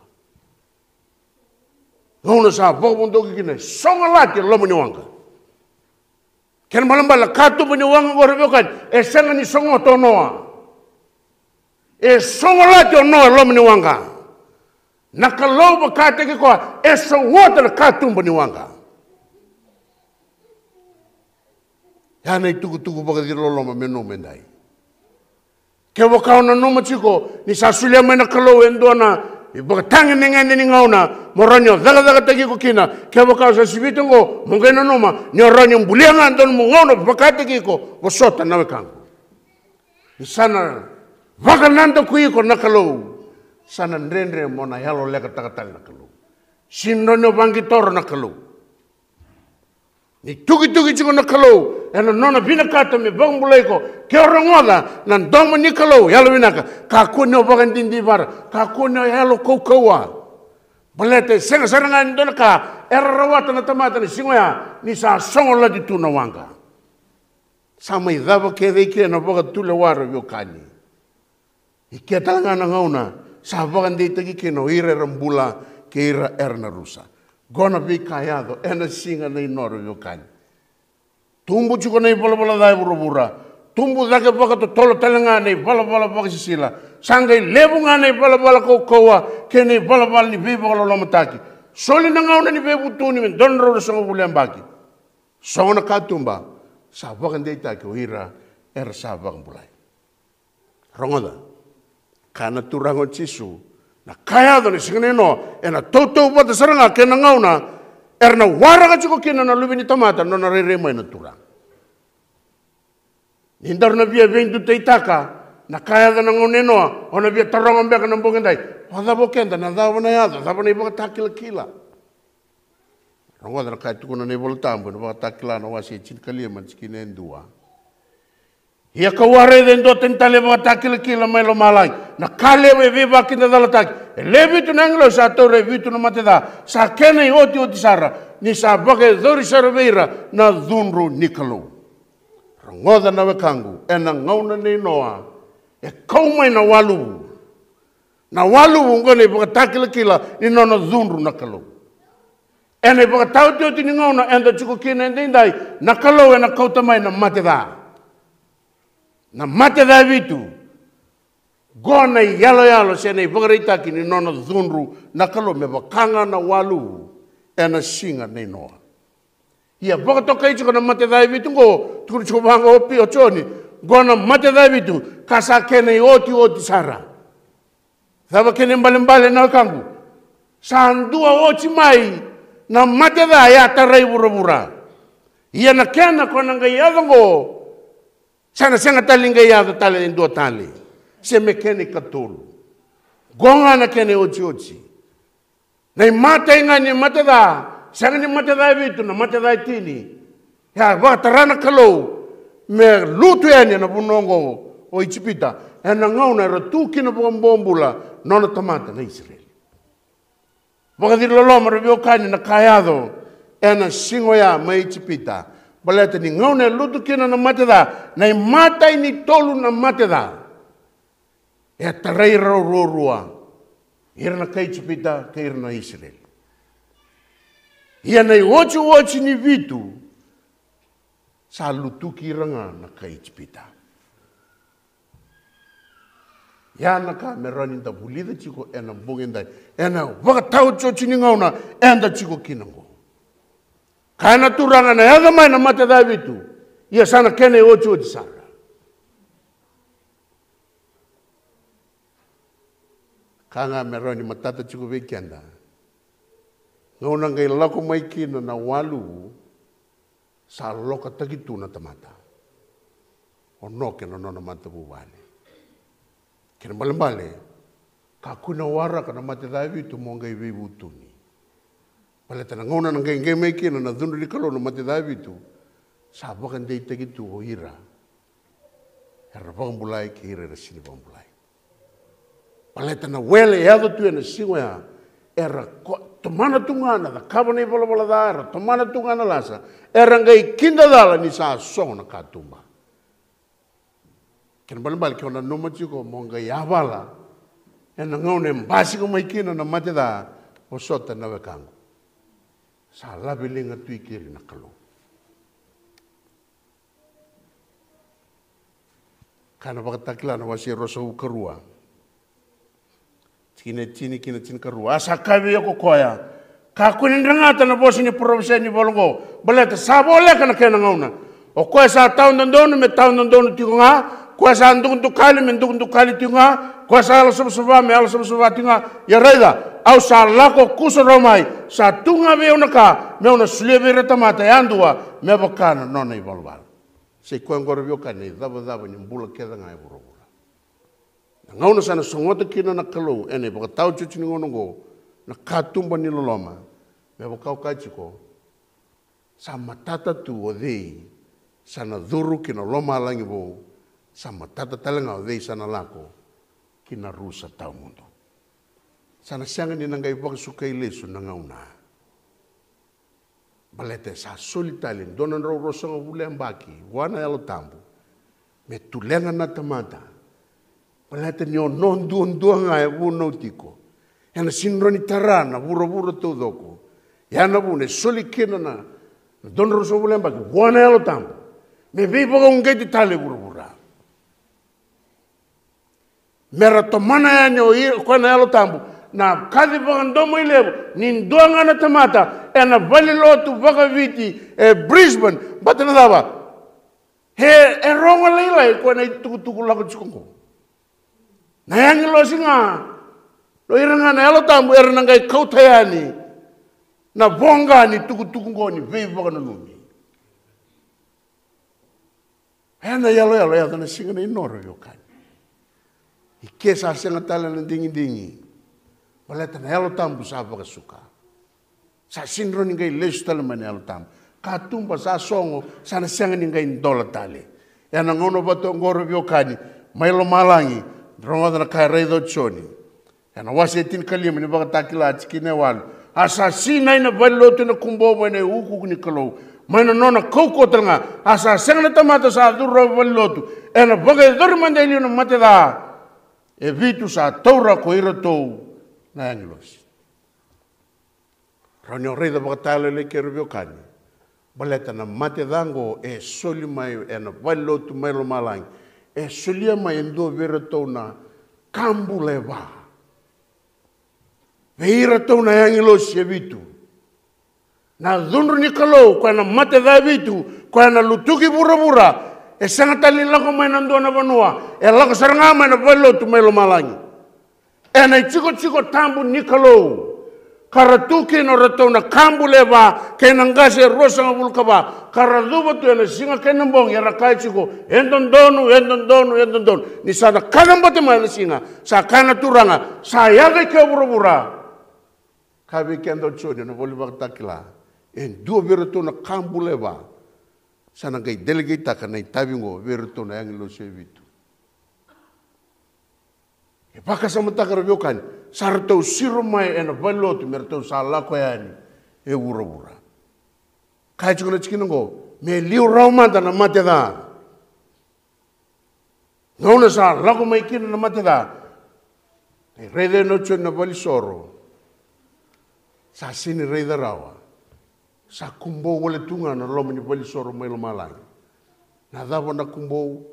Gauna sa vakavodoki kina, e sogolaki e loma ni waqa. Kena ibalebale na katuba ni waqa oqo, ra veiwekani, e sega ni sogota o Noa. E sogolaki o Noa e loma ni waqa. Na Kalou vakataki koya e sogota na katuba ni waqa. Ya na itukutuku vakaciloloma me nomu edai. Kevaka o nanuma tiko ni sa solia mai na Kalou e dua na ivakatagedegede ni gauna mo rawa ni o cakacakataki iko kina, kevaka o sa sivita oqo, mo qai nanuma ni o rawa ni o bulia ga e dua nomu gauna vakataki iko, vosota na wekaqu. Ni sa na vakanadakui iko na Kalou, sa na dredre mo na yalolekataka tale na Kalou. Sega ni o vaqitoro na Kalou. Ni tukituki tiko na Kalou ena nona vinakata me vakabulai iko, ke o rogoca na domo ni Kalou, yalovinaka, kakua ni o vakadidivara, kakua ni o yalo kaukauwa. Baleta e sega sara ga ni dua na ka era rawata na tamata na siga oya, ni sa sogolaki tu na waqa. Sa mai cava kece i ke na vakatulewa, ra veiwekani. I ke tale ga na gauna sa vakadeitaki kina o ira era bula kei ira era na rusa. Qo na veika yaco ena siga nei Noa, ra veiwekani. Tubu tiko na ivalavala ca e vuravura. Tubu cake vakatotolo tale ga na ivalavala vakasisila. Sa qai levu ga na ivalavala kaukauwa kei na ivalavala ni veivakalolomataki. Soli na gauna ni veivutuni me dua na drau ruasagavulu na yabaki. Sogo na katuba, sa vakadeitaki o ira era sa vakabulai. Rogoca, kaya na Turaga o Jisu, na ka yaco na siga nei Noa ena tautauvata sara ga kei na gauna era na waraka tiko kina na Luve ni tamata na nona rairai mai na Turaga. Ni daru na via veidutaitaka na ka yaco na gauna nei Noa, o na via taroga beka na bogi edai, vakacava o keda, na cava na yaco, cava na ivakatakilakila? Rogoca na ka e tukuna na iVola Tabu ena Vakatakila na wase e tinikalima, na tikina e dua. Ia ka'u a raica e dua tani tale e vakatakilakila mai lomalagi, na ka levu e veivakidacalataki. E lewe vitu na agilosi sa taura e vitu na mate ca, sa kena iotioti sara, ni sa vakayacori sara vei ira na cudru ni Kalou. Rogoca na wekaqu, ena gauna nei Noa e kau mai na waluvu. Na waluvu oqo na ivakatakilakila ni nona cudru na Kalou. Ena ivakataotioti ni gauna eda tiko kina edaidai, na Kalou ena kauta mai na mate ca. Na mate ca e vitu. Qo na iyaloyalo se na ivakaraitaki ni nona cudru na Kalou me vaka ga na waluvu ena siga nei Noa. Ia vakatokai tiko na mate ca e vitu qo, tukuna tiko vaqo o Pi-, o Joni, qo na mate ca e vitu ka sa kena iotioti sara. Cava kena ibalebale na wekaqu? Sa dua oti mai na mate ca e a tarai vuravura. Ia na kena ko na qai yaco qo, sa na sega tale ni qai yaco tale e dua tale, se me kena ikatolu. Qo ga na kena iotioti. Na imatai ga ni mate ca, sega ni mate ca e vitu, na mate ca e tini. E a vakatara na Kalou me lutu yani ena vanua oqo o Ijipita, ena gauna era tu kina vakabobula nona tamata na Isireli. Vakaciloloma, ra veiwekani, na ka yaco ena siga oya mai Ijipita. Baleta ni gauna e lutu kina na mate ca, na imatai ni tolu na mate ca, e tarai rau ruarua, ira na kai Ijipita kei ira na Isireli. Ia na iotioti ni vitu, sa lutuki ira ga na kai Ijipita. Ia na ka me rawa ni da vulica tiko ena bogi edai, ena vakataotioti ni gauna eda tiko kina oqo. Kaya na Turaga na yaco mai na mate ca e vitu, ia sa na kena iotioti sara. Ka ga me rawa ni matata tiko vei keda, gauna qai lako mai kina na waluvu, sa lokataki tu na tamata. o Noke na nona matavuvale. Kena balebale, kakua ni waraka na mate ca e vitu mo qai veivutuni. Baleta na gauna na qai qai mai kina na cudru ni Kalou na mate ca e vitu, sa vakadeitaki tu o ira era vakabulai kei ira era sini vakabulai. Baleta na wele e yaco tu ena siga oya, era ko- tomana tu ga na cakava na ivalavala ca, era tomana tu ga na lasa, era qai kidacala ni sa sogo na katuba. Kena balebale ke o nanuma tiko mo qai yavala ena gauna e basika mai kina na mate ca, vosota na wekaqu, sa laveliga tu i keri na Kalou. Ka na Vakatakila na wase e ruasagavulu ka rua, tikina e tini kina tinikarua. A sa kaya vei au ko koya, kakua ni dregata na vosa ni parofisai ni vola oqo, baleta sa voleka na kena gauna. O koya sa tawa dodonu me tawa dodonu tiko ga, koya sa dukadukali me dukadukali tiko ga, koya sa yalosavasava me yalosavasava tiko ga. Ia raica, au sa lako kusarawa mai, sa tu ga vei au na ka meu na solia vei ira na tamata yadua me vaka na nona ivalavala. Sa i koya oqo, ra veiwekani, na icavacava ni bula kece ga e vuravura. Na gauna sa na sogota kina na Kalou ena ivakataotioti ni gauna oqo na katuba ni loloma, me vaka au kaya tiko, sa matata tu o cei sa na curu ki na lomalagi vou, sa matata tale ga o cei sa na lako ki na rusa tawamudu. Sa na sega ni na qai vakasukai lesu na gauna. Baleta e sa soli tale e dua na drau ruasagavulu na yabaki vua na Yalo Tabu me tulega na tamata. Baleta ni o no duadua ga e vunau tiko, ena sini rawa ni tara na vuravura taucoko. Ia na vuna e soli kina na, na dua na drau ruasagavulu na yabaki vua na Yalo Tabu, me veivakauqeti tale e vuravura. Me ra tomana yani o i- koya na Yalo Tabu na kaci vakadomoilevu ni dua ga na tamata ena valenilotu vakaviti e Brisbane. Baleta na cava? E, e rogo lailai koya na itukutuku lako tiko oqo. Na agilosi ga, o ira ga na Yalo Tabu era na qai kauta yani na voqa ni tukutuku oqo ni veivakananumi. Ena iyaloyalo e yaco na siga na inoro, veiwekani. I ke sa sega tale na digidigi, baleta na Yalo Tabu sa vakasuka. Sa sini rawa ni qai lesu tale mai na Yalo Tabu. Katuba sa sogo, sa na sega ni qai dola tale. Ena gauna vata oqo, ra veiwekani, mai lomalagi, rogoca na ka e raica o Joni. Ena wase e tinikalima ni Vakatakila, tikina e walu. A sa sinai na valenilotu ena kubou mai na iukuuku ni Kalou, mai na nona kaukauwa tale ga. A sa sega na tamata sa curu rawa i valenilotu, ena vakayacori mada e liu na mate ca e vitu sa taura ko iratou na agilosi. Rawa ni o raica vakatayaloyaloi, kei ira veiwekani. Baleta na mate ca oqo e soli mai ena valenilotu mai lomalagi, e solia mai e dua vei iratou na ka bula e va. Vei iratou na agilosi e vitu, na cudru ni Kalou, koya na mate ca e vitu, koya na lutuki vuravura, e sega tale ni lako mai na dua na vanua, e lako sara ga mai na valenilotu mai lomalagi. Ena itikotiko tabu ni Kalou, ka ra tu kina o ratou na ka bula e va kei na qase e ruasagavulu ka va, ka ra cuva tu ena siga kei na bogi, era kaya tiko, e dodonu, e dodonu, e dodonu. Ni sa na kacabote mai na siga, sa kaya na Turaga, sa yaco i ke o vuravura. Kaya vei keda o Joni ena vola ni Vakatakila, e dua vei iratou na ka bula e va sa na qai delegatetaka na itavi oqo vei iratou na agilosi e vitu. E vakasamataka, ra veiwekani, sa ratou siro mai ena valenilotu me ratou sa lako yani e vuravura. Kaya tiko na tikina oqo, me liu rawa mada na mate ca. Gauna sa lako mai kina na mate ca, e raica o Joni na valenisoro, sa sini raica rawa. Sa kubou wale tu ga na loma ni valenisoro mai lomalagi. Na cava na kubou?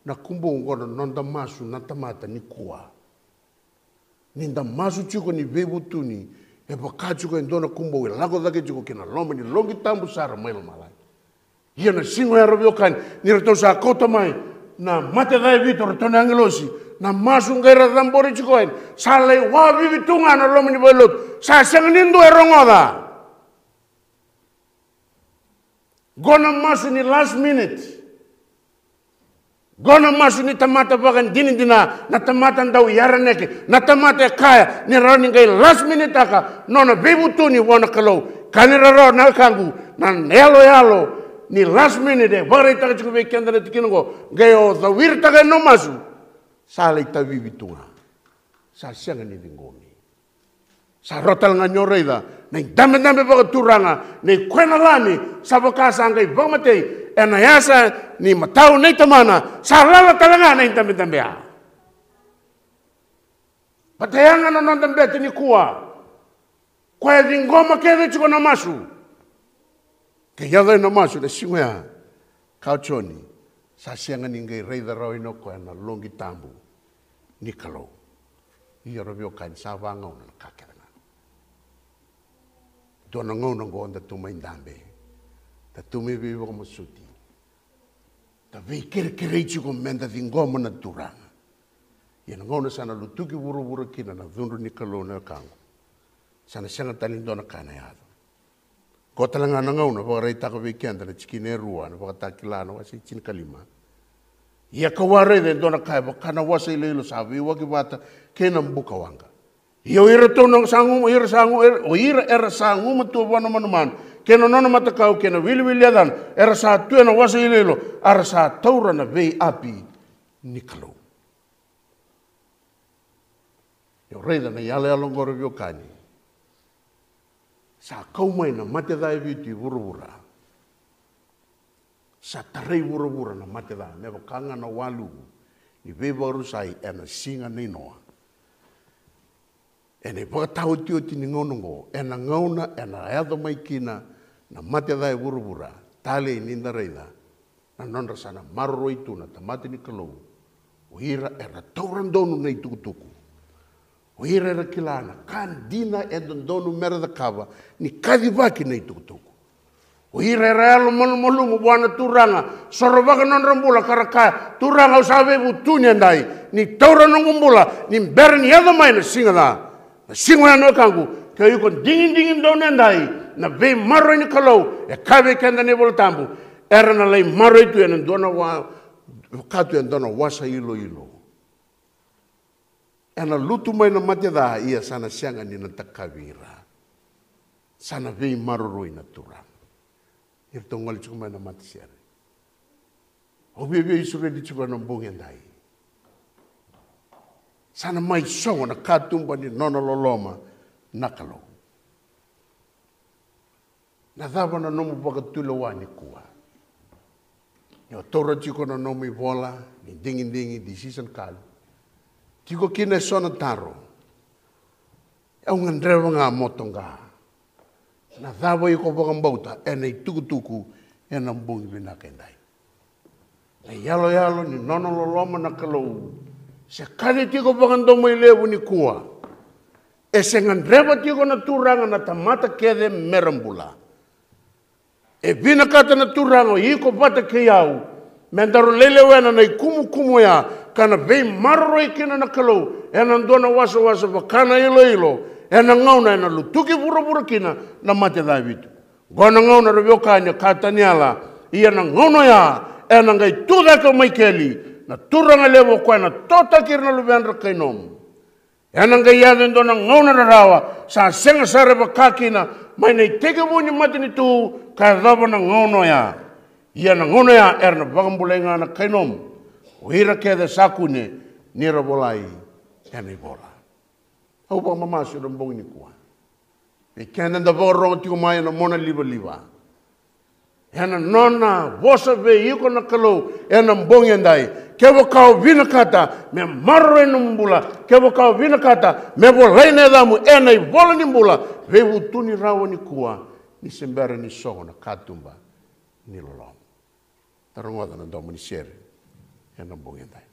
Na kubou oqo na noda masu na tamata nikua. Ni da masu tiko ni veivutuni, e vaka tiko e dua na kubou e lako cake tiko ki na loma ni loqi tabu sara mai lomalagi. Ia na siga oya, ra veiwekani, ni ratou sa kauta mai na mate ca e vitu o ratou na agilosi, na masu qai ra cabori tiko yani sa lai wavivi tu ga na loma ni valenilotu, sa sega ni dua e rogoca. Qo na masu ni last minute. Qo na masu ni tamata vakadinadina, na tamata dau yaraneke, na tamata e kaya ni rawa ni qai last minute-taka nona veivutuni vua na Kalou. Ka ni rarawa na wekaqu, na yaloyalo ni last minute e vakaraitaka tiko vei keda na tikina oqo, qai o cawiritaka ena masu, sa lai tavivi tu ga. Sa sega ni ciqomi. Sa rawa tale ga ni o raica na idabedabe vakaturaga nei koya na Lami, sa vaka sa qai vakamatei ena yasa ni matau nei Tamana. Sa lala tale ga na idabedabe ya. Vata yaga na noda bete nikua. Koya e ciqoma kece tiko na masu. Ke yaco ena masu na siga oya, ka o Joni, sa sega ni qai raica rawa ina o koya na loqi tabu ni Kalou. Ia ra veiwekani, sa vagauna na ka kece ga. Dua na gauna oqo da tu mai dabe, da tu mai veivakamasuti, da veikerekerei tiko me da ciqoma na Turaga. Ia na gauna sa na lutuki vuravura kina na cudru ni Kalou na wekaqu, sa na sega tale ni dua na ka na yaco. Qo tale ga na gauna vakaraitaka vei keda na tikina e rua na Vakatakila na wase tinikalima. Ia kau a raica e dua na ka e vaka na wasa iloilo sa veiwaki vata kei na bukawaqa. Ia o iratou na sa gu, o ira sa gu, o ira era sa gumatua vua na manumanu kei na nona matakau kei na wiliwili yacana, era sa tu ena wasa iloilo, a ra sa taura na veiapi ni Kalou. Ia o raica na iyaloyalo oqo ra veiwekani. Sa kau mai na mate ca e vitu i vuravura. Sa tarai vuravura na mate ca me vaka ga na waluvu ni veivakarusai ena siga nei Noa. Ena ivakataotioti ni gauna oqo, ena gauna ena yaco mai kina na mate ca e vuravura, talei ni da raica na nodra sa na maroroi tu na tamata ni Kalou. O ira era taura donu na itukutuku. O ira era kila na ka dina e dodonu mera cakava ni kacivaki na itukutuku. O ira era yalomalumalumu vua na Turaga, sorovaka nodra bula ka ra kaya, Turaga, au sa veivutuni edai, ni taura noqu bula ni bera ni yaco mai na siga ca. Na siga oya na wekaqu, ke o iko digidigi donu edai na veimaroroi ni Kalou, e kaya vei keda na iVola Tabu, era na lai maroroi tu ena dua na wa, ka tu ena dua na wasa iloilo. Ena lutu mai na mate ca, ia sa na sega ni na takavi ira. Sa na veimaroroi na Turaga. Iratou gole tiko mai na matasere. Au viavia isureti tiko ena bogi edai. Sa na mai sogo na katuba ni nona loloma na Kalou. Na cava na nomu vakatulewa nikua? Ni o taura tiko na nomu ivola ni digidigi, decision card, tiko kina eso na taro. Au gadreva ga mo toqa. Na cava iko vakabauta ena itukutuku ena bogi vinaka edai? Na iyaloyalo ni nona loloma na Kalou se kaci tiko vakadomoilevu nikua. E se gadreva tiko na Turaga na tamata kece mera bula. E vinakata na Turaga o iko vata kei au me daru lelewena na ikumukumu oya, ka na veimaroroi kina na Kalou ena dua na wasawasa vaka na iloilo, ena gauna ena lutuki vuravura kina na mate ca e vitu. Qo na gauna ra veiwekani, e kaya o Taniela, ia na gauna oya ena qai tu cake o Maikeli, na turaga levu, o koya ena totaki ira na luvedra kai Nomu. Ena qai yaco e dua na gauna rarawa, sa sega sara e vaka kina mai na itekivu ni matanitu ka yacova na gauna oya. Ia na gauna oya era na vakabulai ga na kai Nomu, o ira kece sa kune ni ra volai ena ivola. Au vakamamasu ena bogi nikua vei keda da vakarorogo tiko mai ena mona livaliva. Ena nona vosa vei iko na Kalou ena bogi edai. Kevaka o vinakata me maroroi nomu bula, kevaka o vinakata me volai na yacamu ena ivola ni bula, veivutuni rawa nikua ni se bera ni sogo na katuba ni loloma. Da rogoca na domo ni sere ena bogi edai.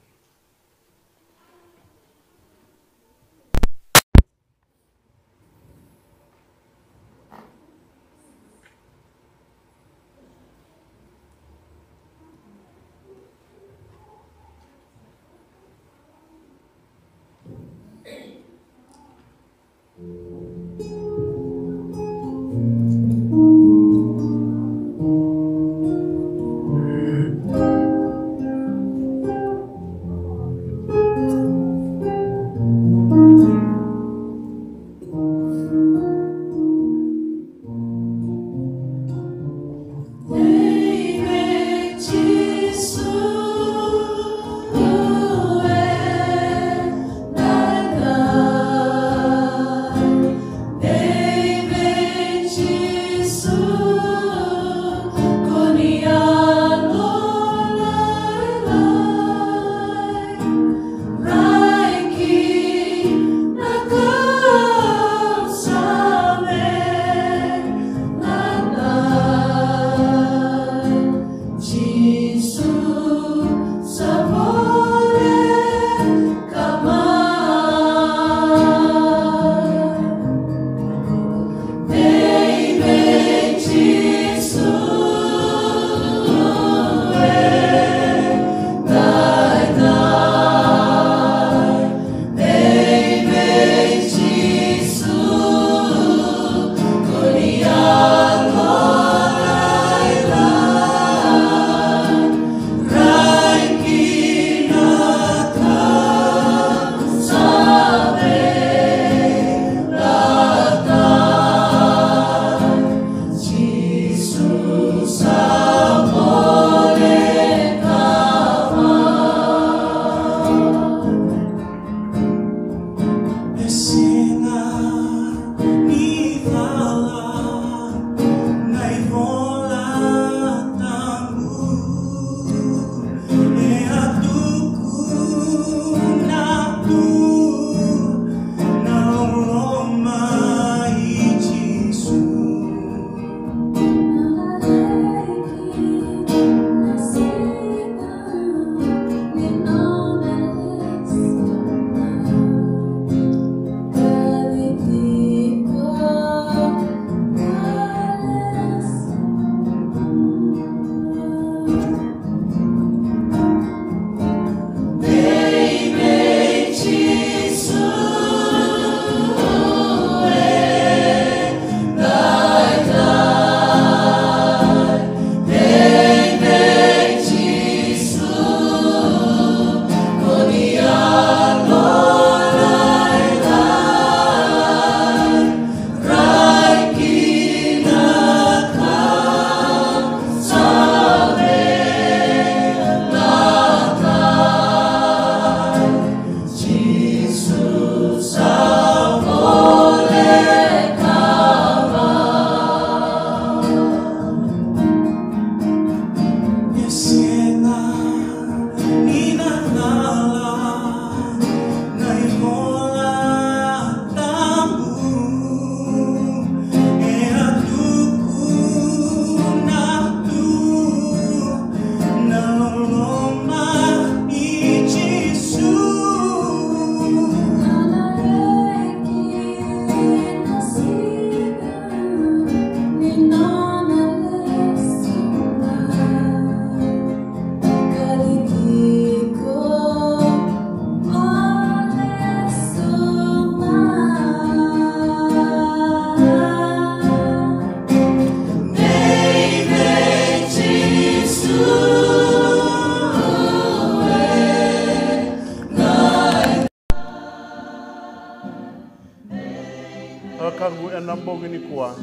Na wekaqu, ena bogi nikua,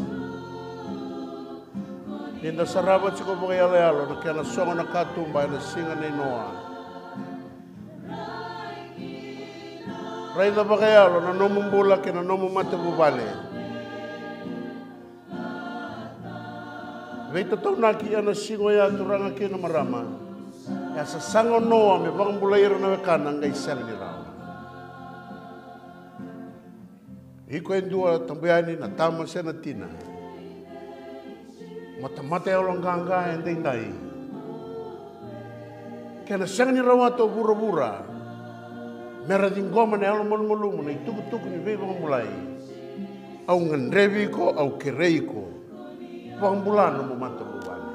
ni da sarava tiko vakayaloyalo na kena sogo na katuba ena siga nei Noa. Raica vakayalo na nomu bula kei na nomu matavuvale. Veitataunaki ena siga oya, turaga kei na marama. E a sasaga o Noa me vakabulai ira na wekana, qai sega ni rawa. Iko e dua, tabu yani na tama se na tina, mo tamata yaloqaqa edaidai. Kena sega ni rawata o vuravura me ra ciqoma na yalomalumalumu na itukutuku ni veivakabulai, au gadrevi iko, au kerei iko, vakabula nomu matavuvale.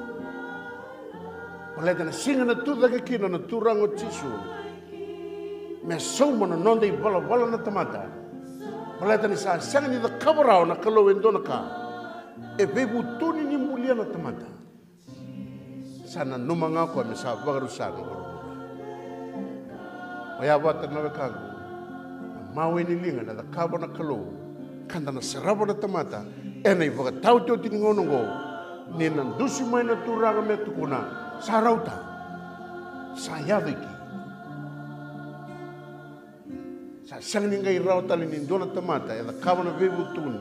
Baleta na siga ena tucake kina na Turaga o Jisu me sauma na noda ivalavala na tamata. Baleta ni sa sega ni cakava rawa na Kalou e dua na ka e veivutuni ni bulia na tamata. Sa nanuma ga o koya me sa vakarusa na vuravura. Oya vata, na wekaqu, na mawe ni liga ena cakava na Kalou, ka da na sarava na tamata ena ivakataotioti ni gauna oqo, ni na dusi mai na Turaga me tukuna, sa rauta, sa yaco i ke. Sa sega ni qai rawa tale ni dua na tamata e cakava na veivutuni.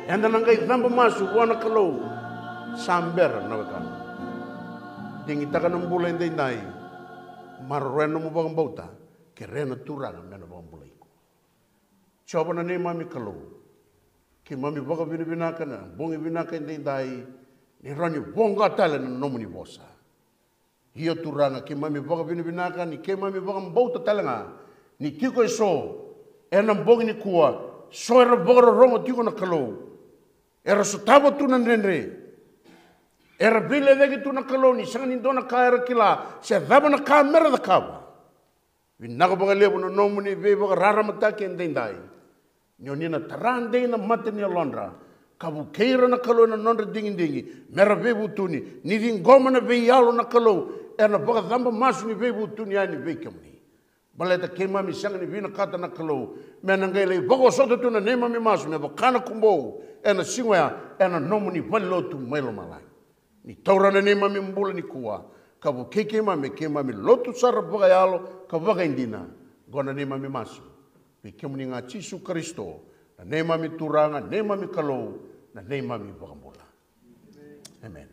Eda na qai caba masu vua na Kalou. Sa bera, na wekaqu. Digitaka na bula edaidai. Maroroya nomu vakabauta. Kerea na Turaga me na vakabulai iko. Jiova na neimami Kalou, keimami vakavinavinaka na bogi vinaka edaidai, ni rawa ni voqa tale na nomuni vosa. Io Turaga, keimami vakavinavinaka ni keimami vakabauta tale ga ni tiko eso ena bogi nikua so era vakarorogo tiko na Kalou. Era sotava tu na dredre. Era veilecayaki tu na Kalou ni sega ni dua na ka era kila se cava na ka mera cakava. Vinaka vakalevu na nomuni veivakararamataki edaidai. Ni oni na tara dei na mata ni yalodra, ka vukei ira na Kalou ena nodra digidigi, mera veivutuni, ni ciqoma na veiyalo na Kalou, ena vakacaba masu ni veivutuni yani vei kemuni. Baleta keimami sega ni vinakata na Kalou me na qai lai vakaosota tu na neimami masu me vaka na kubou ena siga oya ena nomuni valenilotu mai lomalagi. Ni taura na neimami bula nikua, ka vukei keimami, keimami lotu sara vakayalo ka vakaidina. Oqo na neimami masu vei kemuni ga Jisu Karisito, na neimami Turaga, neimami Kalou, na neimami Vakabula. Amen.